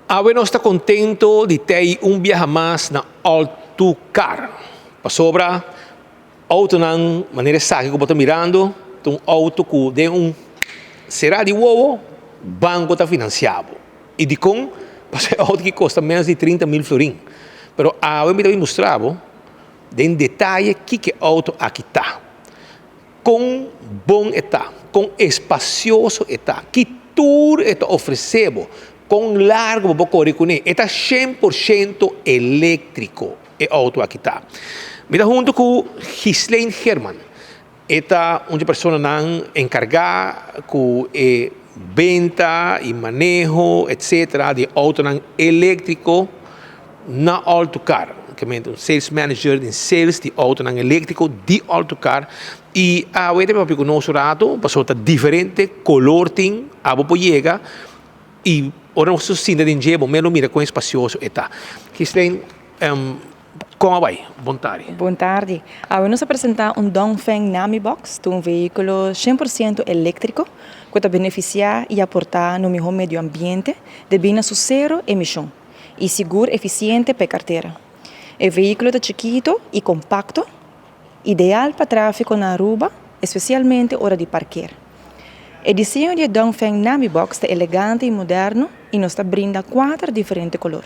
Awe nos ta contento di tey un biaha mas na All2Car. Pasobra autonan manera esaki cu bo ta mirando ta un auto cu den un cera di wowo banco ta financia bo. Y dicon? Pasobra e auto aki costa menos di 30 mil florin. Pero awe mi ta bin mustra bo den detaye kiko e auto aki ta. Kon bon e ta, kon espacioso e ta, ki tur e ta ofrece bo, kon largo bo por kore kuné. E ta 100% eléctrico e auto aki ta. Mi ta hunto ku Ghislaine Geerman. E ta un di e personanan enkargá ku e benta i maneho etcetera di autonan eléctrico na All2Car. Kamente un sales manager den sales di autonan eléctrico di All2Car i awe ta papia ku nos un rato pasobra ta diferente color tin abo por yega i ora nos sinta den dje bo mero mira kon espacioso e ta. Ghislaine, Kon a bai? Bon tardi. Bon tardi. Awe nos a presenta un Dongfeng Nami Box, ta un vehiculo 100% electrico cu ta beneficia y aporta no miho medio ambiente debi na su cero emision y sigur eficiente pa e cartera. E vehiculo ta chikito y compacto, ideal pa trafico na Aruba, especialmente ora di parkeer. E diseño di e Dongfeng Nami Box ta elegante y moderno y nos ta brinda cuater diferente color.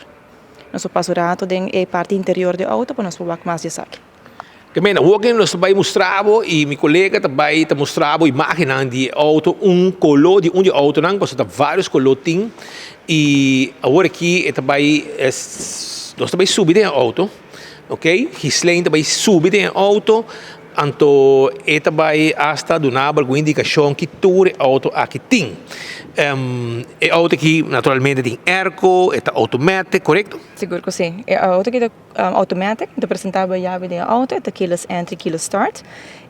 Nos por pasa un rato den e parti interior di auto pa nos por wak mas di esaki. Ke mena, hopi nos ta bai mustra bo i mi kolega ta bai ta mustra bo imagennan di e auto, un kolo di un di e autonan, pasobra ta varios kolo tin i awor aki e ta bai nos ta bai subi den e auto, ok, Ghislaine ta bai subi den e auto, anto e ta bai asta duna bo algun indikashon ki tur e auto aki tin. E auto aki naturalmente tin airco, e ta automatic, korekto? Sigur ku si. E auto aki ta automatic, ta presenta bo e yabi den e auto, e ta keyless entry, keyless start.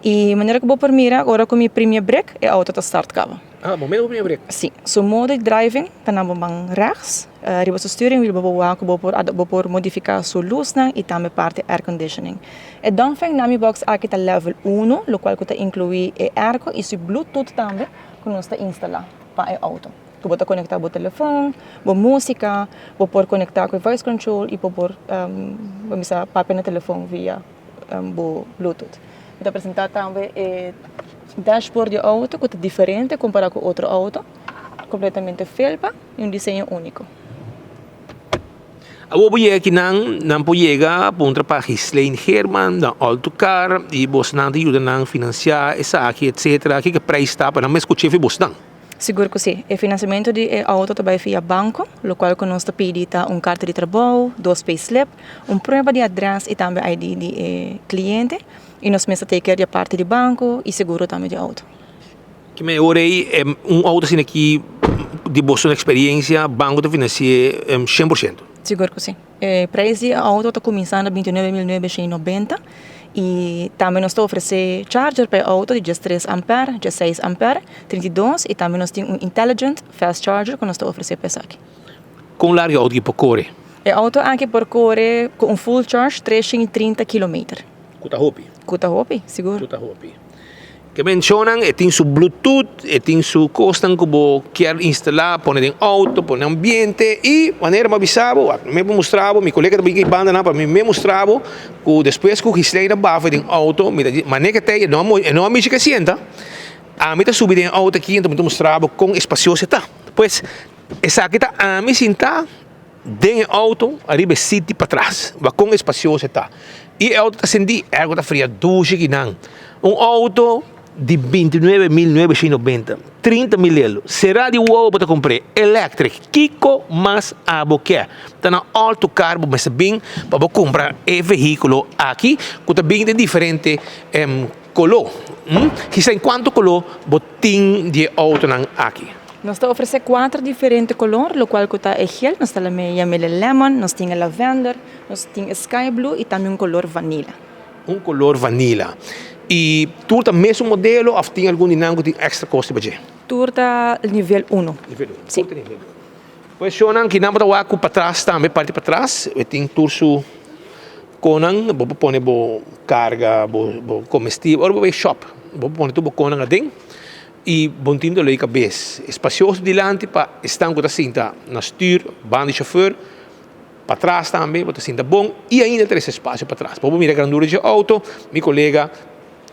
I manera ku bo por mira ora ku mi primi e brek, e auto ta start kaba. Ah, bo mester primi e brek? Si. Su modo di driving ta na bo man rechts. Riba su steering wheel bo por wak ku bo por bo por modifiká su lusnan i tambe parti air conditioning. E Dongfeng Nami Box aki ta level uno, lokual ku ta inkluí e airco i su bluetooth tambe ku nos ta instalá pa e auto. Ku bo ta konektá bo telefòn, bo músika, bo por konektá ku e voice control i bo por bo bisa papia na telefòn via bo bluetooth. Mi ta presentá tambe e dashboard di e auto ku ta diferente kompará ku otro auto, kompletamente felpa i un diseño úniko. Awor bo yega akinan, nan por yega puntra pa Ghislaine Geerman na All2Car i bosnan ta yuda nan finansiá esaki etcetera. Kiko e prijs ta pa nan mes kuch'é fi bosnan? Sigur ku si. E finansiamentu di e outo ta bai via banko, lokual ku nos ta pidi ta un karta di trabou, dos payslip, un prueba di adrès i tambe ID di e kliente i nos mes ta take care di e parti di banko i seguro tambe di outo. Ki mei ora ei un outo asina aki di boso eksperiencia banko ta finansi'é 100%? Sigur ku si. E prijs di e auto ta kuminsá na 29.990 i tambe nos ta ofresé charger pa e auto di 13 ampère, 16 ampère, 32 i tambe nos tin un intelligent fast charger ku nos ta ofresé pa esaki. Kon largu e auto aki por kore? E auto aki por kore ku un full charge 330 kilometer. Ku ta hopi. Ku ta hopi, sigur. Ku ta hopi. Ke menshonan e tin su bluetooth, e tin su kosnan ku bo kier instalá, pone den outo, pone ambiente i manera mi a bisa bo, wak, mi por mustra bo, mi kolega ta bin aki bandanan pa mi me mustra bo ku despues ku Ghislaine a bafa den outo, mi ta di, manera ke ta e no a e no a mishi ke sienta, ami ta subi den e outo aki, anto mi ta mustra bo kon espasioso e ta. Pues, esaki ta ami sintá. Den e auto ariba e seat di patras wak kon espacioso e ta y e auto ta sentí airco ta fria dushi kinan un auto di 29.990 30.000 lelo sera di wowo bo ta compr'é electric kiko mas abo ke ta na All to Car bo mester bin pa bo cumpra e vehiculo aki cu ta bin den diferente color kisa en cuanto color bo tin di e autonan aki. Nos ta ofresé kuater diferente kolor, lokual ku ta e gel, nos ta lam'é yam'é lemon, nos tin e lavender, nos tin e sky blue i tambe un kolor vanila. Un kolor vanila. I tur ta mesun modelo òf tin algun di nan ku tin èkstra kos riba dje? Tur ta nivel uno. Nivel uno. Si. Tur ta nivel uno. Pues shownan kinan bo ta wak ku patras tambe, parti patras, e tin tur su konan, bo por pone bo karga, bo bo komestibel, ora bo bai shop, bo por pone tur bo konan aden. I bon tin doló di kabes. Espacioso dilanti pa esnan ku ta sinta na stuur banda di chauffeur. Patras tambe bo ta sinta bon i ainda trese espacio patras. Bo por mira grandura dje auto. Mi colega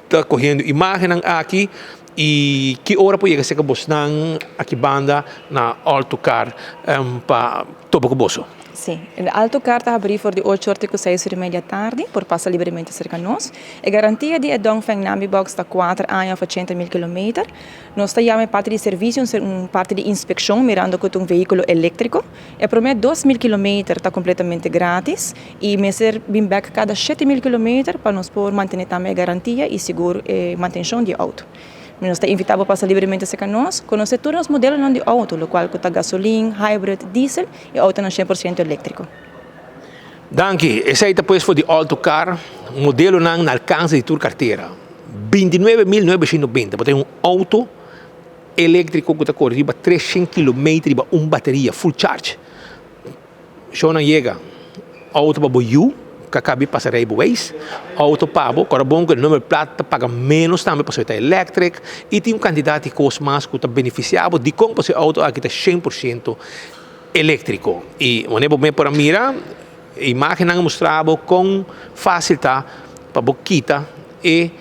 ta cogiendo imagennan aki i ki ora por yega cerca bosnan aki banda na Alto Car pa topa cu boso. Sí, e Alto Car ta habrí for di ocho or te cu seis or y media tardi, por pasa libremente cerca nos. E garantia di e Dongfeng Nambi Box ta cuater aña of 80,000 kilometer. Nos ta yama e parti di servicio un parti di inspeccion mirando cu ta un vehiculo electrico. E prome 2000 kilometer ta completamente gratis y mester bin bek cada 7000 kilometer pa nos por mantene tambe e garantia y sigur e mantencion di e auto. Nos ta invita bo pasa libremente cerca nos, conoce tur nos modelonan di auto, locual cu ta gasolin, hybrid, diesel y autonan 100% electrico. Danki. Esey ta pues for di Alto Car, modelonan na alcance di tur cartera. 29.990 bo ta un auto electrico cu ta core riba 300 kilometer riba un bateria full charge. Shownan yega, auto pa bo yu cu a caba di pasa rijbewijs, auto pa bo, ora bon cu e nummerplaat ta paga menos tambe pasobra e ta electric y tin un cantidad di cos mas cu ta beneficia bo dicon pasobra e auto aki ta 100% electrico. Y wanneer bo por a mira, e imagennan a mustra bo con facil ta pa bo kita e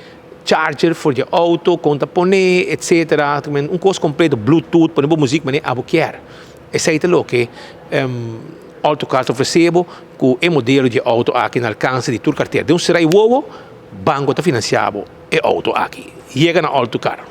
charger for di auto, con ta pone, etcetera. Un cos completo, bluetooth, pone bo muziek manera abo kier. Esey ta loke Autocar ta ofrece bo cu e modelo di auto aki na alcance di tur cartera. Den un serai wowo, banco ta financia bo e auto aki. Yega na Autocar.